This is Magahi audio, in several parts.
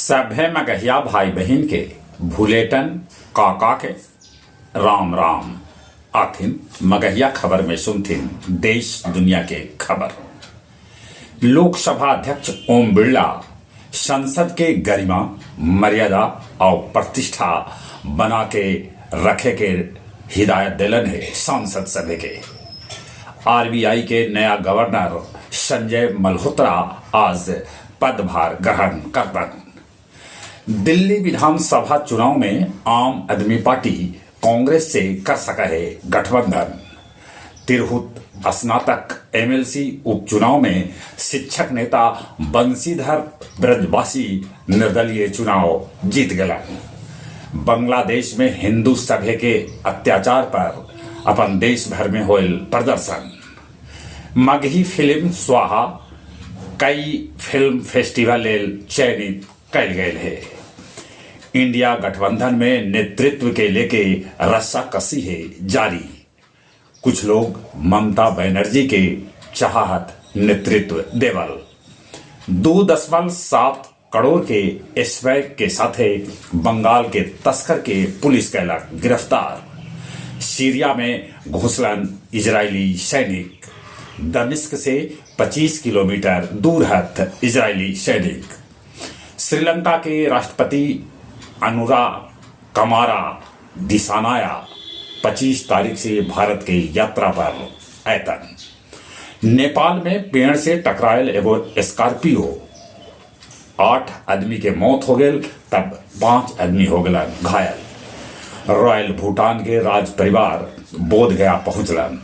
सभे मगहिया भाई बहिन के भुलेटन काका के राम राम। आथिन मगहिया खबर में सुनथिन देश दुनिया के खबर। लोकसभा अध्यक्ष ओम बिरला संसद के गरिमा, मर्यादा आउ प्रतिष्ठा बना के रखे के हिदायत देलन हे सांसद सभे के। आरबीआई के नया गवर्नर संजय मल्होत्रा आज पदभार ग्रहण करतन। दिल्ली विधानसभा चुनाव में आम आदमी पार्टी कांग्रेस से कर सकऽ हे गठबंधन। तिरहुत स्नातक एमएलसी उपचुनाव में शिक्षक नेता बंशीधर ब्रजवासी निर्दलीय चुनाव जीत गेलन। बांग्लादेश में हिंदू सभे के अत्याचार पर अपन देश भर में होयल प्रदर्शन। मगही फिल्म स्वाहा कई फिल्म फेस्टिवल लेल चयनित कैल गेल हे। इंडिया गठबंधन में नेतृत्व के लेके रस्साकसी हे जारी। कुछ लोग ममता बनर्जी के चाहत नेतृत्व देवल। 2.7 करोड़ के स्वैग के साथे बंगाल के तस्कर के पुलिस कैलक गिरफ्तार। सीरिया में घुसलन इजरायली सैनिक। दमिश्क से 25 किलोमीटर दूर हथ इजरायली सैनिक। श्रीलंका के राष्ट्रपति अनुरा कमारा दिसानाया 25 तारीख से भारत के यात्रा पर अयतन। नेपाल में पेड़ से टकरायल एगो स्कॉर्पियो, 8 आदमी के मौत हो गेल तब 5 आदमी हो गेलन घायल। रॉयल भूटान के राज परिवार बोध गया पहुंचलन।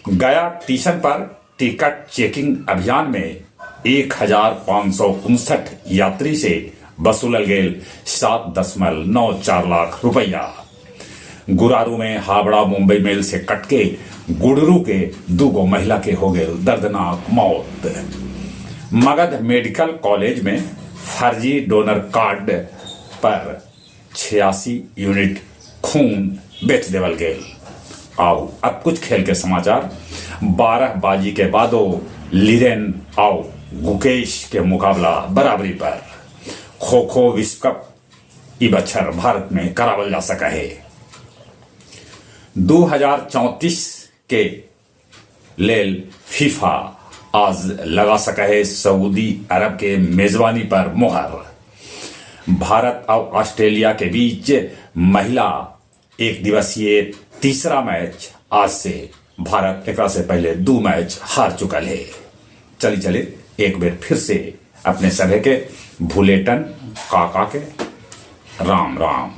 गया टीशन पर टिकट चेकिंग अभियान में 1559 यात्री से वसूलल गेल 7.94 लाख रुपया। गुरारू में हावड़ा मुंबई मेल से कटके गुडरू के दूगो महिला के हो गेल दर्दनाक मौत। मगध मेडिकल कॉलेज में फर्जी डोनर कार्ड पर 86 यूनिट खून बेच देवल गेल। आउ अब कुछ खेल के समाचार। 12 बाजी के बादो लिरेन आउ गुकेश के मुकाबला बराबरी पर। खो खो विश्व कप ई बच्छर भारत में करावल जा सका है। 2034 के लेल फीफा आज लगा सका है सऊदी अरब के मेजबानी पर मुहर। भारत और ऑस्ट्रेलिया के बीच महिला एक दिवसीय तीसरा मैच आज से। भारत एकरा से पहले 2 मैच हार चुकल है। चली चले एक बेर फिर से अपने सभे के भुलेटन काका के राम राम।